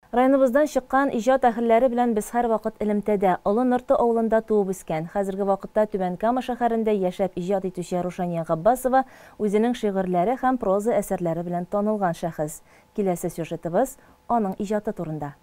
Районыбыздан чыккан иҗат әһелләре белән без һәрвакыт элемтәдә. Олы Нырты авылында туып үскән, хәзерге вакытта Түбән Кама шәһәрендә яшәп иҗат итүче Рушания Габбасова үзенең шигырьләре һәм проза әсәрләре белән танылган шәхес. Киләсе сюжетыбыз аның иҗаты турында.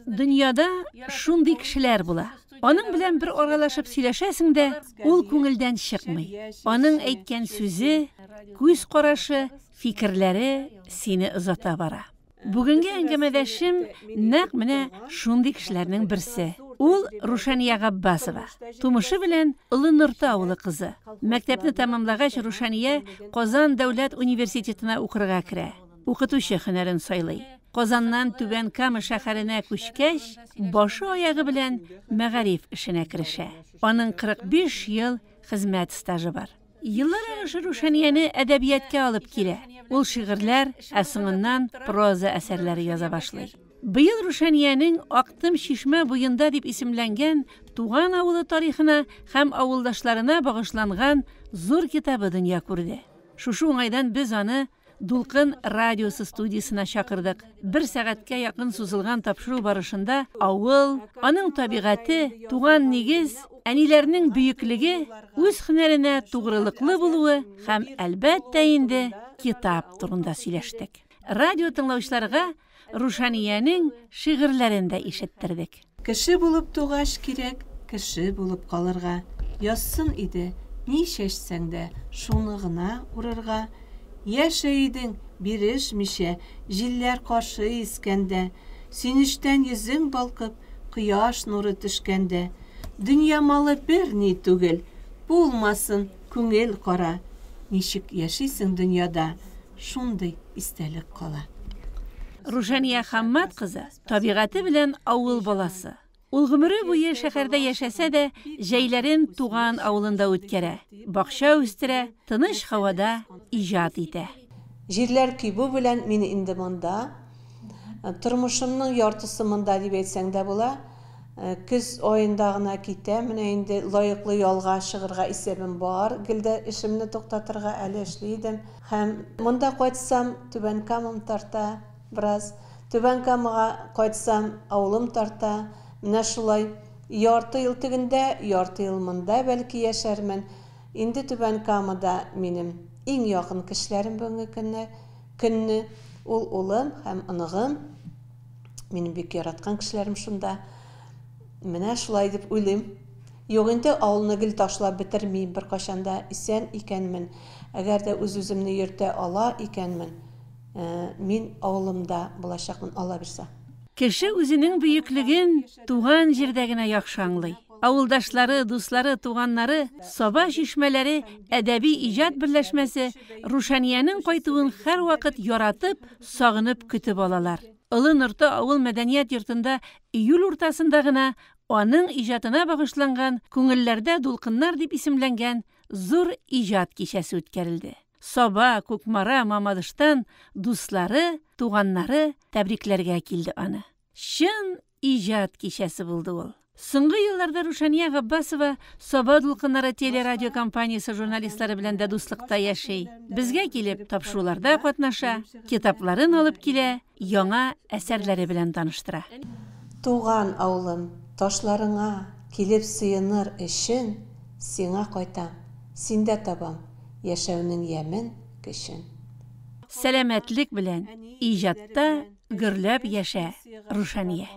Дөньяда шундый кешеләр була. Аның белән бер аралашып сөйләшәсең дә, ул күңелдән чыкмый. Аның әйткән сүзе, күз карашы, фикерләре сине озата бара. Бүгенге әңгәмәдәшем нәкъ менә шундый кешеләрнең берсе. Ул Рушания Габбасова. Тумышы белән Олы Норты авылы кызы. Мәктәпне тәмамлагач, Рушания Казан дәүләт университетына укырга керә. Укытучы һөнәрен сайлый. Казаннан Түбән Кама шәһәренә күчкәч, башы-аягы белән мәгариф эшенә керешә. Аның 45 ел хезмәт стажы бар. Еллар агышы Рушанияне әдәбияткә алып килә. Ул шигырьләр, ә соңыннан проза әсәрләре яза башлый. Быел Рушаниянең Актым чишмә буенда дип исемләнгән туган авылы тарихына һәм авылдашларына багышланган зур китабы дөнья күрде. Шушы уңайдан без аны Дулкын радиосы студиясенә чакырдык. Бер сәгатькә якын сузылган тапшыру барышында авыл, аның табигате, туган нигез, әниләрнең бөеклеге, үз һөнәренә тугрылыклы булуы һәм, әлбәттә инде, китап турында сөйләштек. Радио тыңлаучыларга Рушаниянең шигырьләрен дә ишеттердек. Кеше булып тугач кирәк кеше булып калырга. Язсын иде, ни чәчсәң дә, шуны гына урырга. Яшә идең, бирешмичә, җилләр каршы искәндә, Сөенечтән йөзең балкып, кояш нуры төшкәндә. Дөнья малы берни түгел, булмасын күңел кара. Ничек яшисең дөньяда, шундый истәлек кала. Рушания Хаммат кызы табигате белән авыл баласы. Ул гомере буе шәһәрдә яшәсә дә, җәйләрен туган авылында үткәрә, бакча үстерә, тыныч һавада иҗат итә. Җирләр кибү белән мин инде монда. Тормышымның яртысы монда дип әйтсәң дә була. Көз аенда гына китәм. Менә инде лаеклы ялга чыгырга исәбем бар. Гел дә эшемне туктатырга әле эшли идем. Һәм монда кайтсам, Түбән Камам тарта бераз. Түбән Камага кайтсам, авылым тарта. Менә шулай ярты ел тегендә, ярты ел монда бәлки яшәрмен. Инде Түбән Камада минем иң якын кешеләрем бүгенге көнне, көнне ул улым һәм оныгым. Минем бик яраткан кешеләрем шунда. Менә шулай дип уйлыйм. Юк инде, авылны гел ташлап бетермим беркайчан да, исән икәнмен. Әгәр дә үз-үземне йөртә ала икәнмен, мин авылымда булачакмын, Алла бирса. Кеше үзенең бөеклеген туган җирдә генә яхшы аңлый. Авылдашлары, дуслары, туганнары, Саба чишмәләре әдәби иҗат берләшмәсе Рушаниянең кайтуын һәрвакыт яратып, сагынып көтеп алалар. Олы Норты авыл мәдәният йортында июль уртасында гына аның иҗатына багышланган Күңелләрдә дулкыннар дип исемләнгән зур иҗат кичәсе үткәрелде. Саба, Кукмара, Мамадыштан дуслары, туганнары тәбрикләргә килде аны. Чын иҗат кичәсе булды ул. Соңгы елларда Рушания Габбасова Саба дулкыннары телерадиокомпаниясе журналистлары белән дә дуслыкта яши. Безгә килеп, тапшыруларда катнаша, китапларын алып килә, яңа әсәрләре белән таныштыра. Туган авылым, ташларыңа килеп сыеныр өчен сиңа кайтам, синдә табам яшәүнең ямен, көчен. Сәламәтлек белән, иҗатта гөрләп яшә, Рушания!